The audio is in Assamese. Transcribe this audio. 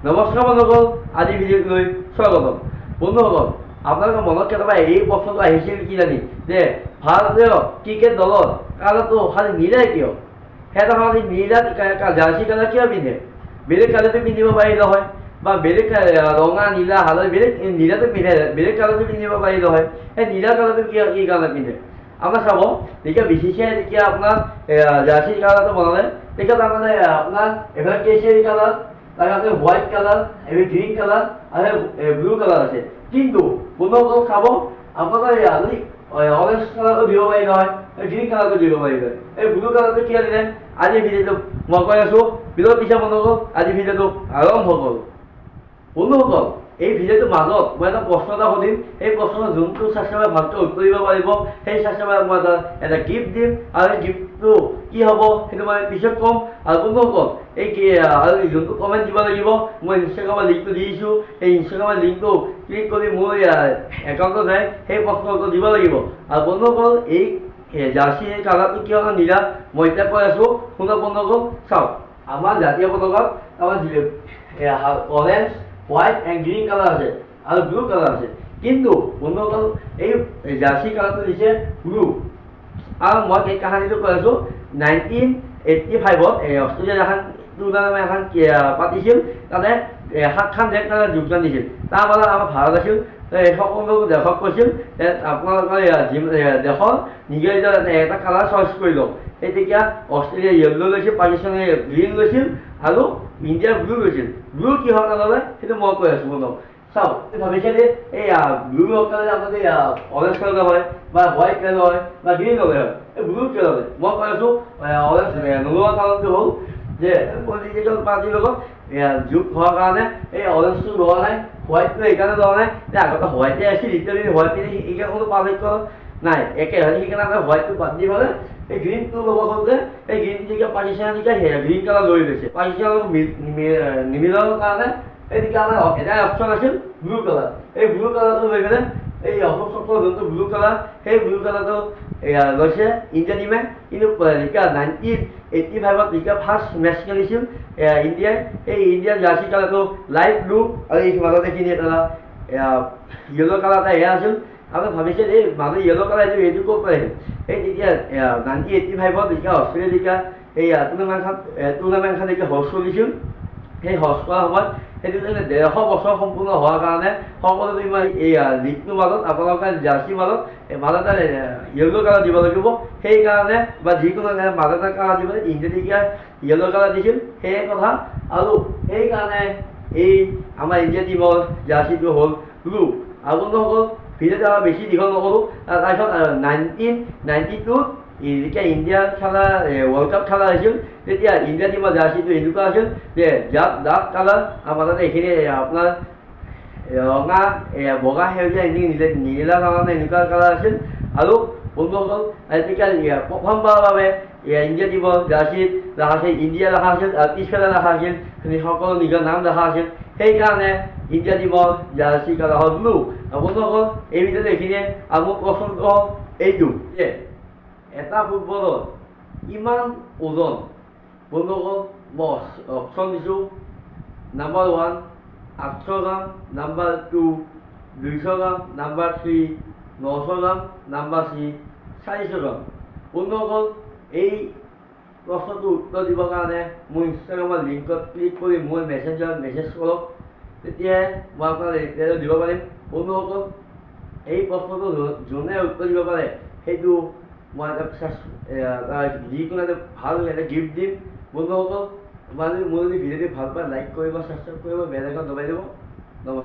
নমস্কাৰ বন্ধুসকল, আজি ভিডিঅ'টোলৈ স্বাগতম। বন্ধুসকল, আপোনালোকৰ মনত কেতিয়াবা এই প্ৰশ্নটো আহিছিল কি জানি যে ভাৰতীয় ক্ৰিকেট দলত কালাৰটো খালি নীলাই কিয়? সিহঁতৰ খালি নীলা জাৰ্চি কালাৰ কিয় পিন্ধে? বেলেগ কালাৰটো পিন্ধিব পাৰিলে হয়, বা বেলেগ ৰঙা, নীলা, হালধীয়া, বেলেগ নীলাটো পিন্ধে, বেলেগ কালাৰটো পিন্ধিব পাৰিলে হয়। সেই নীলা কালাৰটো কিয়, কি কাৰণে পিন্ধে? আপোনাৰ চাব, যেতিয়া বি চি চি I যেতিয়া আপোনাৰ জাৰ্চি কালাৰটো বনালে, তেতিয়া তাৰমানে আপোনাৰ এইফালে কেচেৰী কালাৰ, তাৰপিছত হোৱাইট কালাৰ, এইফালে গ্ৰীণ কালাৰ আৰু ব্লু কালাৰ আছে। কিন্তু বন্ধুসকল চাব, আপোনালোকে যদি অৰেঞ্জ কালাৰটো দিব পাৰিলে হয়, গ্ৰীণ কালাৰটো দিব পাৰিলে হয়, এই ব্লু কালাৰটো কিয় দিলে? আজি ভিডিঅ'টো মই কৈ আছোঁ। ভিডিঅ'ৰ পিছে বন্ধুসকল, আজি ভিডিঅ'টো আৰম্ভ কৰোঁ। বন্ধুসকল, এই ভিডিঅ'টোৰ মাজত মই এটা প্ৰশ্ন এটা সুধিম। এই প্ৰশ্নৰ যোনটো ছাবস্ক্ৰাইবাৰ ভালকৈ উত্তৰ দিব পাৰিব, সেই ছাবস্ক্ৰাইবাৰক মই এটা গিফ্ট দিম। আৰু এই গিফ্টটো কি হ'ব সেইটো মই পিছত ক'ম। আৰু বন্ধুসকল, এই কি আৰু যোনটো কমেণ্ট দিব লাগিব, মই ইনষ্টাগ্ৰামৰ লিংকটো দি দিছোঁ। সেই ইনষ্টাগ্ৰামৰ লিংকটো ক্লিক কৰি মোৰ একাউণ্টত যায় সেই প্ৰশ্নৰ উত্তৰ দিব লাগিব। আৰু বন্ধুসকল, এই জাৰ্চি কালাৰটো কিয় নীলা মই এতিয়া কৈ আছোঁ, শুনক বন্ধুসকল। চাওক, আমাৰ জাতীয় পতাকাত আমাৰ orange, white and green colour আছে আৰু ব্লু কালাৰ আছে। কিন্তু বন্ধুসকল, এই জাৰ্চি কালাৰটো দিছে ব্লু। আৰু মই এই কাহানীটো কৈ আছোঁ, 1985ত এই অষ্ট্ৰেলিয়াত এখন টুৰ্ণামেণ্ট এখন পাতিছিল, তাতে 7খন দেশ তাতে যোগদান দিছিল। তাৰ মাজত আমাৰ ভাৰত আছিল। সকলো দেশক কৈছিল যে আপোনালোকৰ দেশৰ নিজৰ নিজৰ এটা কালাৰ চইচ কৰি লওক। সেই তেতিয়া অষ্ট্ৰেলিয়াই য়েল্ল' লৈছিল, পাকিস্তানে গ্ৰীণ লৈছিল আৰু ইণ্ডিয়াই ব্লু লৈছিল। ব্লু কিহৰ কাৰণে সেইটো মই কৈ আছোঁ শুনক। চাওক, ভাবিছে যে এই ব্লু কালাৰ আপোনাৰ অৰেঞ্জ কালাৰ হয় বা হোৱাইট কালাৰ হয় বা গ্ৰীণ কালাৰ হয়, এই ব্লু কিয় ল'লে? মই কৈ আছোঁ, অৰেঞ্জ নোলোৱাৰ কাৰণটো হ'ল যে পলিটিকেল পাৰ্টিৰ লগত যোগ হোৱাৰ কাৰণে এই অৰেঞ্জটো লোৱা নাই, হোৱাইটটো এইকাৰণে লোৱা নাই যে আগতে হোৱাইটে আছিল, এতিয়া যদি হোৱাইট পিন্ধি এতিয়া কোনো পাৰ্থক্য নাই, একে হয়। সেইকাৰণে আমি হোৱাইটটো বাদ দি পেলাই এই গ্ৰীণটো ল'ব খোজোঁতে এই গ্ৰীণটো যেতিয়া পাকিস্তানে যেতিয়া গ্ৰীণ কালাৰ লৈ লৈছে, পাকিস্তানৰ নিমিলাৰ কাৰণে এই তেতিয়া আমাৰ এটাই অপশ্যন আছিল ব্লু কালাৰ। এই ব্লু কালাৰটো লৈ পেলাই এই অশোক চক্ৰৰ যোনটো ব্লু কালাৰ, সেই ব্লু কালাৰটো লৈছে ইণ্ডিয়া টিমে। কিন্তু যেতিয়া 1985ত যেতিয়া ফাৰ্ষ্ট মেচ খেলিছিল ইণ্ডিয়াই, সেই ইণ্ডিয়াৰ জাৰ্চি কালাৰটো লাইট ব্লু আৰু এই মাজত এইখিনি এটা য়েল্ল' কালাৰ এটা এয়া আছিল। আমি ভাবিছিল এই মাজত য়েল্ল' কালাৰ এইটো ক'ৰ পৰা আহিল? সেই তেতিয়া 1985ত যেতিয়া অষ্ট্ৰেলিয়া যেতিয়া এই টুৰ্ণামেণ্টখন যেতিয়া হষ্ট চলিছিল, সেই হষ্ট কৰাৰ সময়ত সেইটো 150 বছৰ সম্পূৰ্ণ হোৱাৰ কাৰণে সকলো টিমৰ এই লীগটোৰ মাজত আপোনালোকে জাৰ্চিৰ মাজত মাজত এটা য়েল্ল' কালাৰ দিব লাগিব, সেইকাৰণে বা যিকোনো মাজত এটা কালাৰ দিব, ইণ্ডিয়া তেতিয়া য়েল্ল' কালাৰ দিছিল, সেয়ে কথা। আৰু সেইকাৰণে এই আমাৰ ইণ্ডিয়া টিমৰ জাৰ্চিটো হ'ল ব্লু। আৰু বন্ধুসকল, ভিডিঅ'টো আৰু বেছি দীঘল নকৰোঁ। তাৰপিছত 1992ত যেতিয়া ইণ্ডিয়াৰ খেলা ৱৰ্ল্ড কাপ খেলা হৈছিল, তেতিয়া ইণ্ডিয়া টিমৰ জাৰ্চিটো এনেকুৱা আছিল যে ডাৰ্ক কালাৰ আৰু মাজতে এইখিনি আপোনাৰ ৰঙা, বগা, সেউজীয়া, এনেকৈ নীলা ধৰণৰ এনেকুৱা কালাৰ আছিল। আৰু বন্ধুসকল, তেতিয়া প্ৰথমবাৰৰ বাবে ইণ্ডিয়া টিমৰ জাৰ্চিত ৰখা আছিল ইণ্ডিয়া ৰখা আছিল আৰু পিছফালে ৰখা আছিল সকলো নিজৰ নাম ৰখা আছিল, সেইকাৰণে ইণ্ডিয়া টিমৰ জাৰ্চি কালাৰ হ'ল ব্লু। আৰু বন্ধুসকল, এই ভিডিঅ'টো এইখিনিয়ে। আৰু মোৰ প্ৰশ্নটো হ'ল এইটো যে এটা ফুটবলত কিমান ওজন? বন্ধুসকল, মই অপশ্যন দিছোঁ, নাম্বাৰ 1 800 গ্ৰাম, নাম্বাৰ 2 200 গ্ৰাম, নাম্বাৰ 3 900 গ্ৰাম, নাম্বাৰ 4 400 গ্ৰাম। বন্ধুসকল, এই প্ৰশ্নটো উত্তৰ দিবৰ কাৰণে মোৰ ইনষ্টাগ্ৰামৰ লিংকত ক্লিক কৰি মোৰ মেছেঞ্জাৰত মেছেজ কৰক, তেতিয়াহে মই আপোনাক ৰিপ্লাইটো দিব পাৰিম। বন্ধুসকল, এই প্ৰশ্নটো যোনে উত্তৰ দিব পাৰে সেইটো মই এটা যিকোনো এটা ভাল এটা গিফ্ট দিম। বন্ধুসকল, মোৰ যদি ভিডিঅ'টো ভাল পায় লাইক কৰিব, ছাবস্ক্ৰাইব কৰিব, বেল আইকন দবাই দিব।